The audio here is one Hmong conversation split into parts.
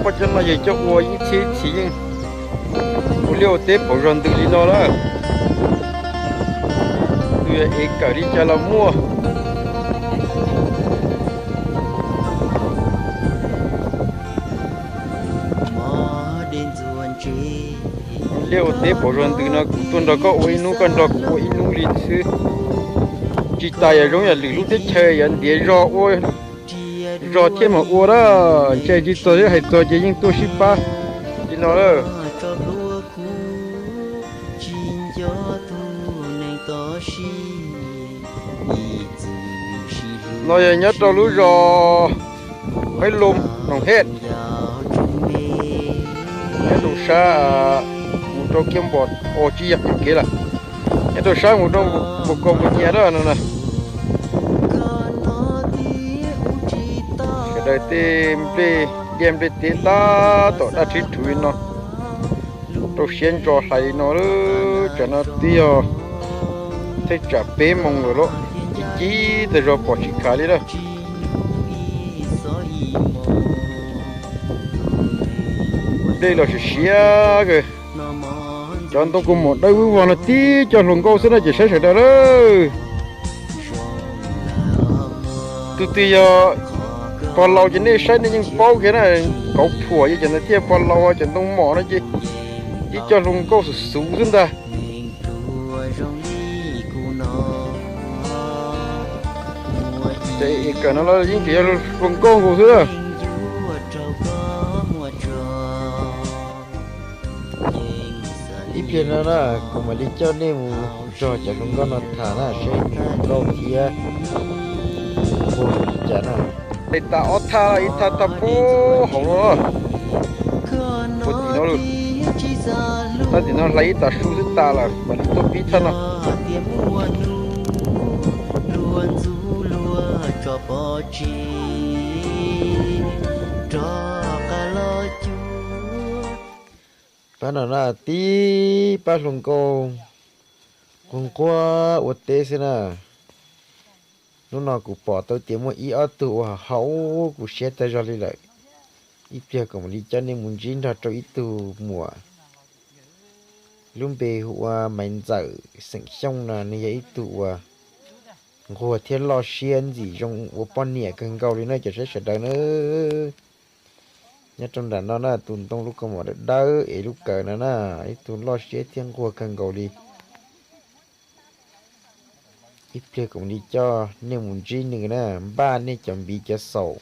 Poj cov no yog cov ua ib txhib txhis yeej ua liaj ua teb pauv zog ntws li no lawm. Tus yog ev kawm li cas los muaj. Liaj ua teb pauv zog ntws no kuv tuaj nrog koj ua ib hnub, koj nrog kuv ua ib hnub li xwb. Tsis tas yog zoo yam lwm lub teb chaws yuav ntiav zog ua zog thiab mas ua na. Ntshe tsis txog thiab, hais txog ces yeej tuaj sib pab li no lawm. No yog nyob rau lub zos Maiv Loo Noom Hej, nyob rau sab mus rau Kiab Npos, o tsis yog yam kev lawm, nyob rau sab mus rau Npus Kos Npus Nyias na no na. Sawv daws tej nplej diaj nplej teb tab tom daj rhib rhuv li no, rau siab ntso hlais li no. Tsam no twb yog thaj tsam peb moos lawm lauj, ci ci tas zog pom tsis khav li lawm. Nplej los siav siav kawg. Cov ntoo kaus mom dawb vog vog no tib co hluas nkauj xwb no ces saib sawv daws lawm. Tus twg yog pog laus ces nej saib nej yeej paub kiag na, kauv phuam ces cov ntawd thiaj pog laus, cov ntoo mom no ces tib co hluas nkauj xuv xuv xwb ntag. Ces kawm no los yeej tseem yog hluas nkauj nkaus xwb. Ib pliag no na kuv mam li coj nej mus nrog cov hluas nkauj no tham na seb nws zoo nkauj thiab nquag npaum li cas na. Tais tas ob thaj, ib thaj tag puag hauv no, puag tim no, thaj tim no hlais ib tas su xwb tas lawm mam li tuaj pib thaj no. Pab no na tib pab hluas nkauj nquag nquag ua teb xwb na. Hnub no kuv pom tau tias muaj ib ob tug uas haum kuv siab tag zog li lawm. Ib pliag kuv mam li coj nej mus ntsib nrog rau ib tug muam lub npe hu ua Maiv Ntxawm xeem Xyooj no, nws yog ib tug uas nquag thiab loj siab ntxim zoo ua poj niam kawg nkaus li na cov saib sawv daws na. Nyob rau nram no na tus ntoo lub kaus mom dawb dawb es lub kawm no na, ib tug loj siab thiab nquag kawg nkaus li. Ib pliag kuv mam li coj nej mus ntsib nws na, npaj nej cov npiv cov xaum,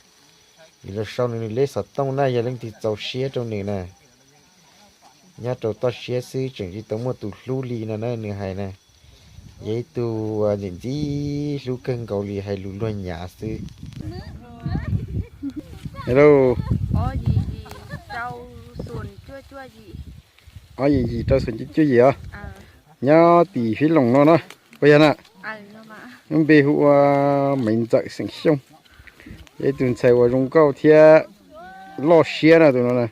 vim los sau nws leb xov tooj na yog leej twg txaus siab rau nws na. Nyob rau toj siab xwb tseem tsis tau muaj tus hlub li no na nws hais na. Yog ib tug ntxim ntxim hlub kawg nkaus li hais lus luag nyav xwb. Hello. Ob yim yim rau xoom cuaj cuaj yim os. Nyob tim Fib Loos no na, puas yog na? Lub npe hu ua Maiv Ntxawm xeem Xyooj. Yog ib tug ntxhais uas zoo nkauj thiab loj siab na tus no na.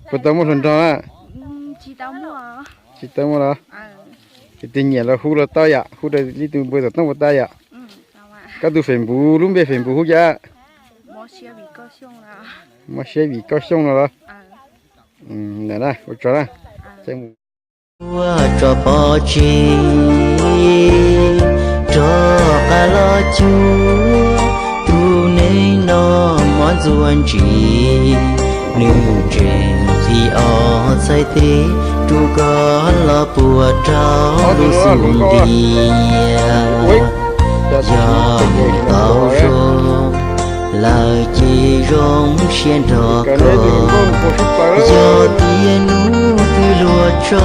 Puas tau muaj hluas nraug na? Tsis tau muaj los? Tus twg nyiam los hu los tau yom, hu rau li tus npawb xov tooj puas tau yom? Koj tus Facebook, lub npe Facebook hu cas? Mob siab vim koj xyooj no los? Ua tsaug na. Ua tso pov tseg rov qab los cuag tus neeg no mov ntxuag ntsis. Nws tseem qhib ob txhais tes rau koj los puas rau lub xub ntiag. Yog mus tau zoo lawm ces zoo siab nrog koj. Yog tias hnub twg luag tso